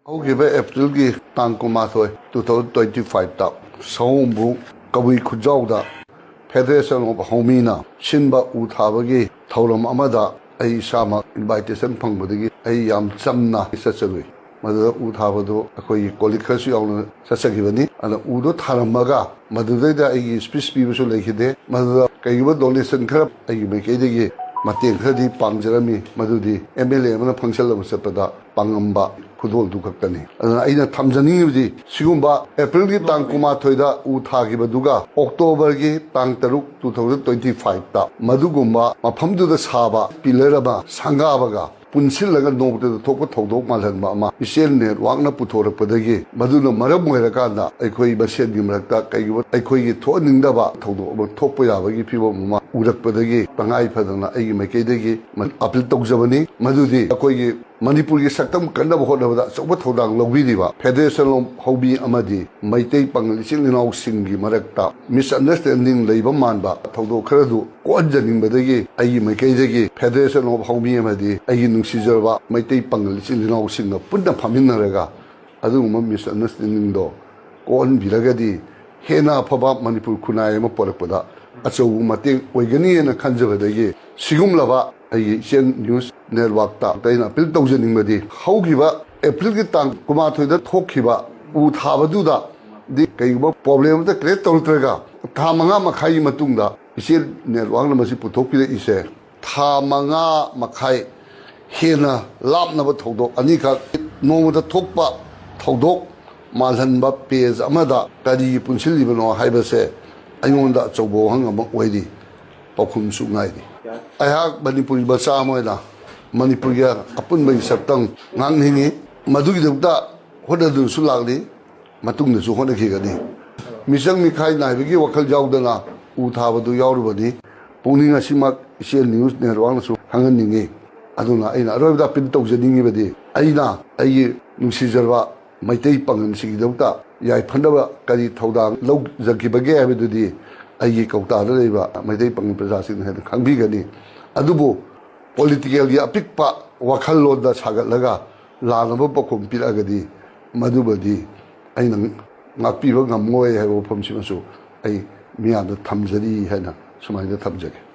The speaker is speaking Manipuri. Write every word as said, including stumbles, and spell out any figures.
ꯍꯧꯈꯤꯕ ꯑꯦꯄ꯭ꯔꯤꯜꯒꯤ ꯇꯥꯡ ꯀꯨꯟꯃꯥꯊꯣꯏ, two thousand twenty five ꯇ ꯁꯑꯣꯝꯕꯨꯡ ꯀꯕꯨꯏ ꯈꯨꯟꯖꯥꯎꯗ Federation of Haomina ꯁꯤꯟꯕ ꯎ ꯊꯥꯕꯒꯤ ꯊꯧꯔꯝ ꯑꯃꯗ ꯑꯩ ꯏꯁꯥꯃꯛ invitation ꯐꯪꯕꯗꯒꯤ ꯑꯩ ꯌꯥꯝ ꯆꯝꯅ ꯆꯠꯆꯔꯨꯏ꯫ ꯃꯗꯨꯗ ꯎ ꯊꯥꯕꯗꯨ ꯑꯩꯈꯣꯏꯒꯤ colleague ꯈꯔꯁꯨ ꯌꯥꯎꯅ ꯆꯠꯆꯈꯤꯕꯅꯤ꯫ ꯑꯗꯨꯅ ꯎꯗꯨ ꯊꯥꯔꯝꯃꯒ ꯃꯗꯨꯗꯩꯗ ꯑꯩꯒꯤ speech ꯄꯤꯕꯁꯨ ꯂꯩꯈꯤꯗꯦ꯫ ꯃꯗꯨꯗ ꯀꯩꯒꯨꯝꯕ donation ꯈꯔ ꯑꯩꯒꯤ ꯃꯥꯏꯀꯩꯗꯒꯤ ꯃꯇꯦꯡ ꯈꯔꯗꯤ ꯄꯥꯡꯖꯔꯝꯃꯤ, ꯃꯗꯨꯗꯤ MLA ꯑꯃꯅ function ꯑꯃ ꯆꯠꯄꯗ ꯄꯥꯡꯉꯝꯕ ꯈꯨꯗꯣꯜꯗꯨ ꯈꯛꯇꯅꯤ꯫ ꯑꯗꯨꯅ ꯑꯩꯅ ꯊꯝꯖꯅꯤꯡꯉꯤꯕꯗꯤ, ꯁꯤꯒꯨꯝꯕ ꯑꯦꯄ꯭ꯔꯤꯜꯒꯤ ꯇꯥꯡ ꯀꯨꯟꯃꯥꯊꯣꯏꯗ ꯎ ꯊꯥꯈꯤꯕꯗꯨꯒ ꯑꯣꯛꯇꯣꯕꯔꯒꯤ ꯇꯥꯡ ꯇꯔꯨꯛ, two thousand twenty five ꯇ ꯃꯗꯨꯒꯨꯝꯕ ꯃꯐꯝꯗꯨꯗ ꯁꯥꯕ pillar ꯑꯃ ꯁꯪꯒꯥꯕꯒ ꯄꯨꯟꯁꯤꯜꯂꯒ ꯅꯣꯡꯃꯇꯗ ꯊꯣꯛꯄ ꯊꯧꯗꯣꯛ ꯃꯥꯜꯍꯟꯕ ꯑꯃ ꯏꯆꯦꯜ network ꯅ ꯄꯨꯊꯣꯔꯛꯄꯗꯒꯤ, ꯃꯗꯨꯅ ꯃꯔꯝ ꯑꯣꯏꯔꯀꯥꯟꯗ ꯑꯩꯈꯣꯏ ꯃꯁꯦꯟꯒꯤ ꯃꯔꯛꯇ ꯀꯩꯒꯨꯝꯕ ꯑꯩꯈꯣꯏꯒꯤ ꯊꯣꯛꯍꯟꯅꯤꯡꯗꯕ ꯊꯧꯗꯣꯛ ꯑꯃ ꯊꯣꯛꯄ ꯌꯥꯕꯒꯤ ꯐꯤꯕꯝ ꯑꯃ ꯎꯔꯛꯄꯗꯒꯤ, ꯇꯉꯥꯏ ꯐꯗꯅ ꯑꯩꯒꯤ ꯃꯥꯏꯀꯩꯗꯒꯤ appeal ꯇꯧꯖꯕꯅꯤ꯫ ꯃꯗꯨꯗꯤ ꯑꯩꯈꯣꯏꯒꯤ ꯃꯅꯤꯄꯨꯔꯒꯤ ꯁꯛꯇꯝ ꯀꯟꯅꯕ ꯍꯣꯠꯅꯕꯗ ꯑꯆꯧꯕ ꯊꯧꯗꯥꯡ ꯂꯧꯕꯤꯔꯤꯕ Federation of Haomina ꯑꯃꯗꯤ ꯃꯩꯇꯩ ꯄꯥꯉꯜ ꯏꯆꯤꯜ ꯏꯅꯥꯎꯁꯤꯡꯒꯤ ꯃꯔꯛꯇ misunderstanding ꯂꯩꯕ ꯃꯥꯟꯕ ꯊꯧꯗꯣꯛ ꯈꯔꯗꯨ ꯀꯣꯛꯍꯟꯖꯅꯤꯡꯕꯗꯒꯤ ꯑꯩꯒꯤ ꯃꯥꯏꯀꯩꯗꯒꯤ Federation of Haomina ꯑꯃꯗꯤ ꯑꯩꯒꯤ ꯅꯨꯡꯁꯤꯖꯔꯕ ꯃꯩꯇꯩ ꯄꯥꯉꯜ ꯏꯆꯤꯜ ꯏꯅꯥꯎꯁꯤꯡꯒ ꯄꯨꯟꯅ ꯐꯝꯃꯤꯟꯅꯔꯒ ꯑꯗꯨꯒꯨꯝꯕ misunderstanding ꯗꯣ ꯀꯣꯛꯍꯟꯕꯤꯔꯒꯗꯤ ꯍꯦꯟꯅ ꯑꯐꯕ ꯃꯅꯤꯄꯨꯔ ꯈꯨꯟꯅꯥꯏ ꯑꯃ ꯄꯣꯔꯛꯄꯗ ꯑꯆꯧꯕ ꯃꯇꯦꯡ ꯑꯣꯏꯒꯅꯤ ꯍꯥꯏꯅ ꯈꯟꯖꯕꯗꯒꯤ, ꯁꯤꯒꯨꯝꯂꯕ ꯑꯩꯒꯤ ꯏꯆꯦꯜ news network ꯇ ꯑꯩꯅ appeal ꯇꯧꯖꯅꯤꯡꯕꯗꯤ, ꯍꯧꯈꯤꯕ ꯑꯦꯄ꯭ꯔꯤꯜꯒꯤ ꯇꯥꯡ ꯀꯨꯟꯃꯥꯊꯣꯏꯗ ꯊꯣꯛꯈꯤꯕ ꯎ ꯊꯥꯕꯗꯨꯗꯗꯤ ꯀꯩꯒꯨꯝꯕ problem ꯑꯃꯇ create ꯇꯧꯔꯛꯇ꯭ꯔꯒ, ꯊꯥ ꯃꯉꯥ ꯃꯈꯥꯏꯒꯤ ꯃꯇꯨꯡꯗ ꯏꯆꯦꯜ network ꯅ ꯃꯁꯤ ꯄꯨꯊꯣꯛꯄꯤꯔꯛꯏꯁꯦ, ꯊꯥ ꯃꯉꯥ ꯃꯈꯥꯏ ꯍꯦꯟꯅ ꯂꯥꯞꯅꯕ ꯊꯧꯗꯣꯛ ꯑꯅꯤꯈꯛ ꯅꯣꯡꯃꯗ ꯊꯣꯛꯄ ꯊꯧꯗꯣꯛ ꯃꯥꯜꯍꯟꯕ page ꯑꯃꯗ ꯀꯔꯤꯒꯤ ꯄꯨꯟꯁꯤꯜꯂꯤꯕꯅꯣ ꯍꯥꯏꯕꯁꯦ ꯑꯩꯉꯣꯟꯗ ꯑꯆꯧꯕ ꯋꯥꯍꯪ ꯑꯃ ꯑꯣꯏꯔꯤ, ꯄꯥꯎꯈꯨꯝꯁꯨ ꯉꯥꯏꯔꯤ꯫ ꯑꯩꯍꯥꯛ ꯃꯅꯤꯄꯨꯔꯤ ꯃꯆꯥ ꯑꯃ ꯑꯣꯏꯅ ꯃꯅꯤꯄꯨꯔꯒꯤ ꯑꯄꯨꯟꯕꯒꯤ ꯁꯛꯇꯝ ꯉꯥꯛꯅꯤꯡꯏ꯫ ꯃꯗꯨꯒꯤꯗꯃꯛꯇ ꯍꯣꯠꯅꯗꯨꯅꯁꯨ ꯂꯥꯛꯂꯤ, ꯃꯇꯨꯡꯗꯁꯨ ꯍꯣꯠꯅꯈꯤꯒꯅꯤ꯫ ꯃꯤꯆꯪ ꯃꯤꯈꯥꯏ ꯅꯥꯏꯕꯒꯤ ꯋꯥꯈꯜ ꯌꯥꯎꯗꯅ ꯎ ꯊꯥꯕꯗꯨ ꯌꯥꯎꯔꯨꯕꯅꯤ꯫ ꯄꯨꯛꯅꯤꯡ ꯑꯁꯤꯃꯛ ꯏꯆꯦꯜ news network ꯅꯁꯨ ꯈꯪꯍꯟꯅꯤꯡꯏ꯫ ꯑꯗꯨꯅ ꯑꯩꯅ ꯑꯔꯣꯏꯕꯗ appeal ꯇꯧꯖꯅꯤꯡꯉꯤꯕꯗꯤ, ꯑꯩꯅ ꯑꯩꯒꯤ ꯅꯨꯡꯁꯤꯖꯔꯕ ꯃꯩꯇꯩ ꯄꯥꯉꯜꯁꯤꯡꯒꯤꯗꯃꯛꯇ ꯌꯥꯏꯐꯅꯕ ꯀꯔꯤ ꯊꯧꯗꯥꯡ ꯂꯧꯖꯈꯤꯕꯒꯦ ꯍꯥꯏꯕꯗꯨꯗꯤ ꯑꯩꯒꯤ ꯀꯧꯇꯥꯗ ꯂꯩꯕ ꯃꯩꯇꯩ ꯄꯥꯉꯜ ꯄ꯭ꯔꯖꯥꯁꯤꯡꯅ ꯍꯦꯟꯅ ꯈꯪꯕꯤꯒꯅꯤ꯫ ꯑꯗꯨꯕꯨ political ꯒꯤ ꯑꯄꯤꯛꯄ ꯋꯥꯈꯜꯂꯣꯟꯗ ꯁꯥꯒꯠꯂꯒ ꯂꯥꯟꯅꯕ ꯄꯥꯎꯈꯨꯝ ꯄꯤꯔꯛꯑꯒꯗꯤ ꯃꯗꯨꯃꯗꯤ ꯑꯩꯅ ꯉꯥꯛꯄꯤꯕ ꯉꯝꯃꯣꯏ ꯍꯥꯏꯕ ꯋꯥꯐꯝꯁꯤꯃꯁꯨ ꯑꯩ ꯃꯤꯌꯥꯝꯗ ꯊꯝꯖꯔꯤ ꯍꯥꯏꯅ ꯁꯨꯃꯥꯏꯅ ꯊꯝꯖꯒꯦ꯫